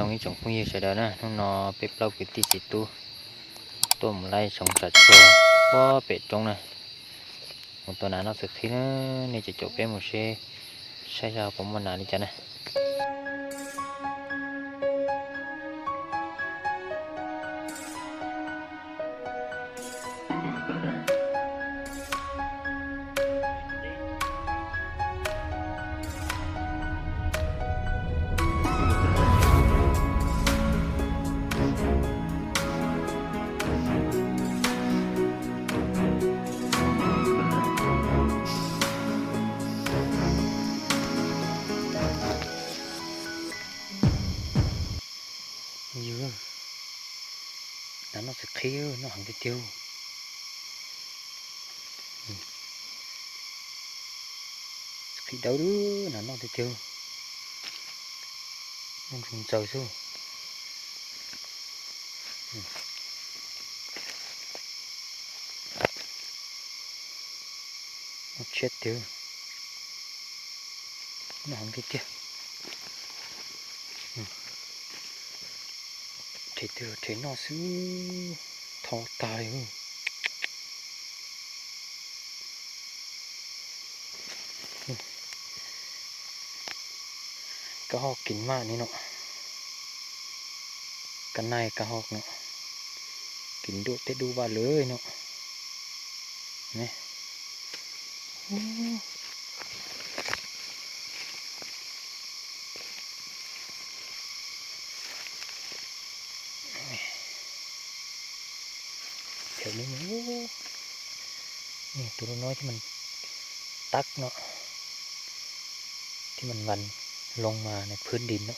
Ib tsoom phooj ywg sawv daws na, hnub no peb plaub kwv tij txiv tub tuaj mus laij tsoom tsam tsuag puag pem roob na, mus tua nas noj txiv qhib na, nej caum caum peb mus seb saib zog puas muaj nas li cas na. Yus, nas noj txiv qhib noj heev tiag tiag. Txiv qhib dawb, nas noj tiag tiag, noj ntsuag ntxaws xwb. Noj tshiab tiag, noj heev tiag tiag. Rhe twg rhe noj xwb, thau tag li. Kab hoj kiv maj ni no, kab naij kab hoj no, kiv nruam tej dub vaj lawm no. Tus no thiaj mas tag no, thiaj mas npas loo mas nws phwb nti no.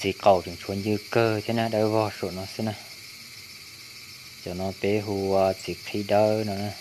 Txiv qaum tseem tshuav ncw kawg thiab na, dawb vog saum no xwb na. Cov no peb hu ua txiv qhib dawb no na.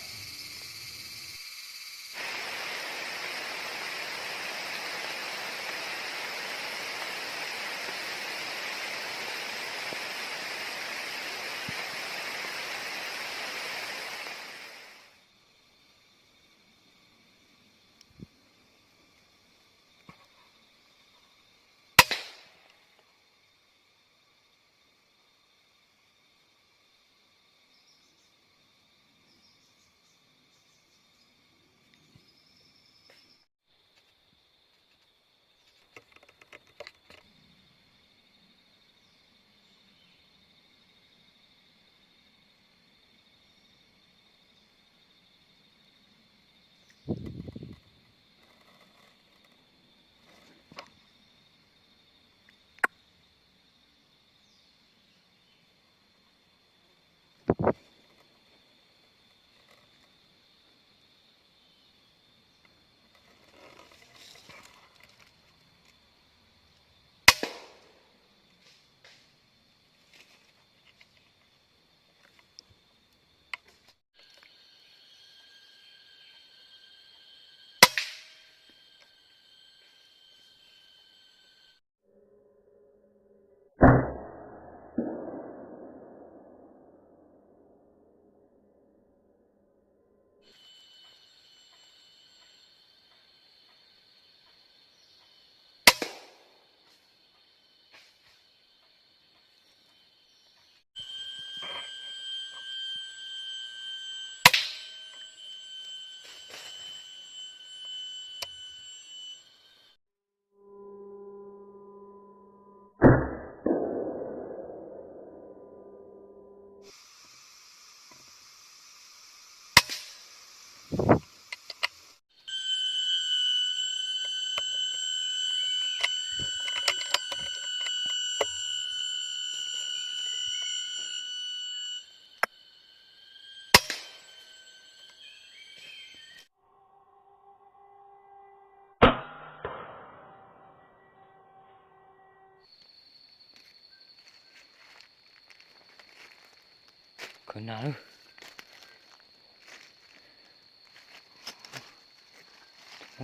Khwv nas lawm.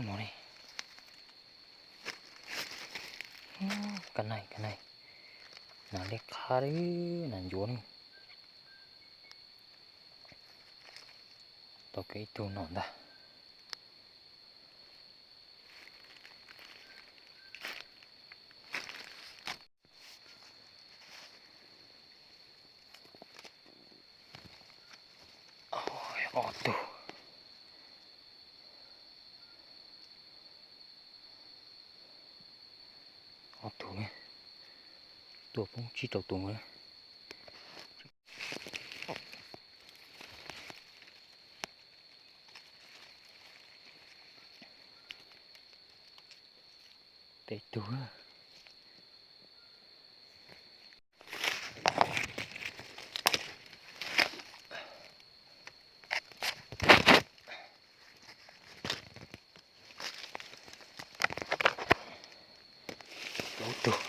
No ne. Kab naig, kab naig. Nas liab qha li, nas ncuav ne. Tau kiag ib tug no ntag. Ob tug. Ob tug ne. Tuaj poob tsib rau tus na. Peb tug. Plaub tug.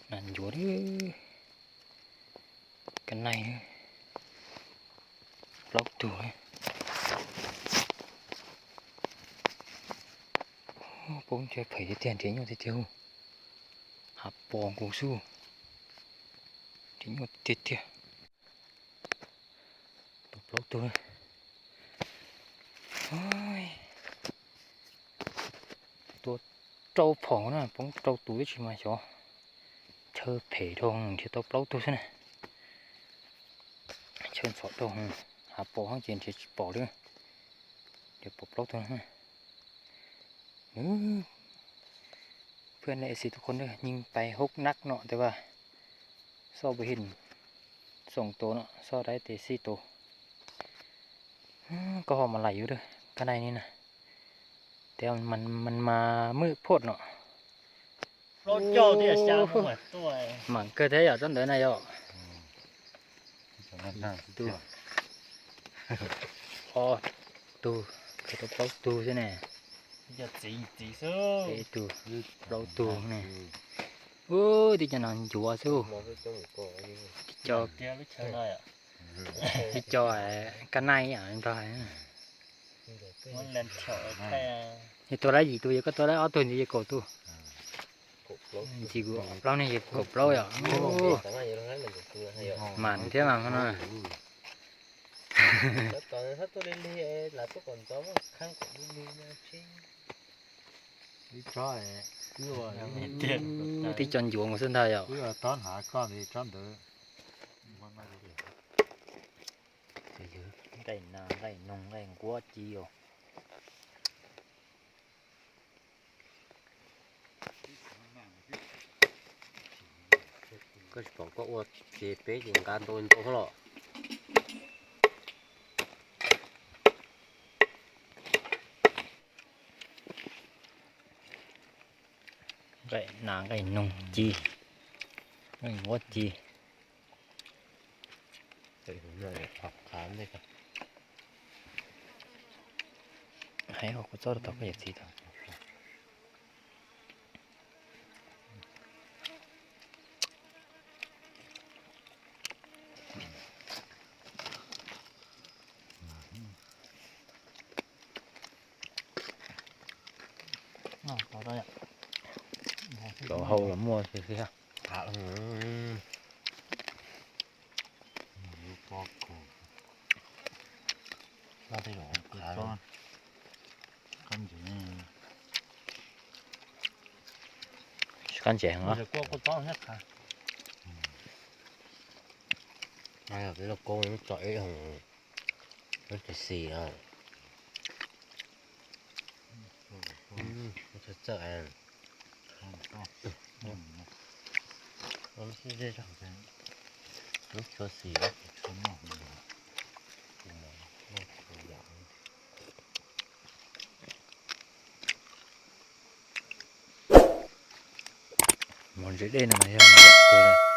Nas ncuav li. Kab naig. Plaub tug. Poob ntshe phem tiag tiag, nrhiav nyuaj tiag tiag. Hav pos nkaus xwb. Nrhiav nyuaj tiag tiag. Tau plaub tug. Tua rau phom na, poob rau tus ib tsis mas xyov. Chaw phem dhau nrhiav tau plaub tug xwb na. Chaw ntxhov dhau, hav pos ces nrhiav tsis pom li. Nrhiav pom plaub tug. Hm, พื่อนๆ เอฟซี ทุกคนเด้อ ยิงไปหกนัดเนาะ แต่ว่า ซ่อไปเห็น สองตัวเนาะ ซ่อได้แต่สี่ตัว ก็พอมาไหลอยู่เด้อ ข้างในนี่นะ แต่มันมันมามืดโพดเนาะ Plaub caug thiaj xya tus mas tuaj. Mam kawg thiab yom, tsob ntawd na yom. Tus, ob tug, kawg tau plaub tug xwb ne. Peb tug, plaub tug ne. Ub, tib co no ncuav xwb. Tib co, tib co kab naig nrog. Yog tua lawm yim tus, yog koj tua lawm ob tug ntxiv yog kaum tus. Ntxiv kuv plaub ne, yog kaum plaub yom. Mas thiab mas no. Tib co ncuav nkaus xwb ntag yom. Nqaij nas nqaij noog nqaij nquab ci os. Koj tsis pom koj ua ces peb ces nqa ntau ntau los. Nqaij nas nqaij noog ci, nqaij nquab ci. Hais hauv kuv txob rau tom koj yawm txiv tau. Cov hau los muaj xwb. Kab ntses heev. Peb lauj kaub tso ib hoo, peb tsis xis. Txawj txawj. Lub tshuav xis. Mov ntse dej no mas yog mov yam kawg li.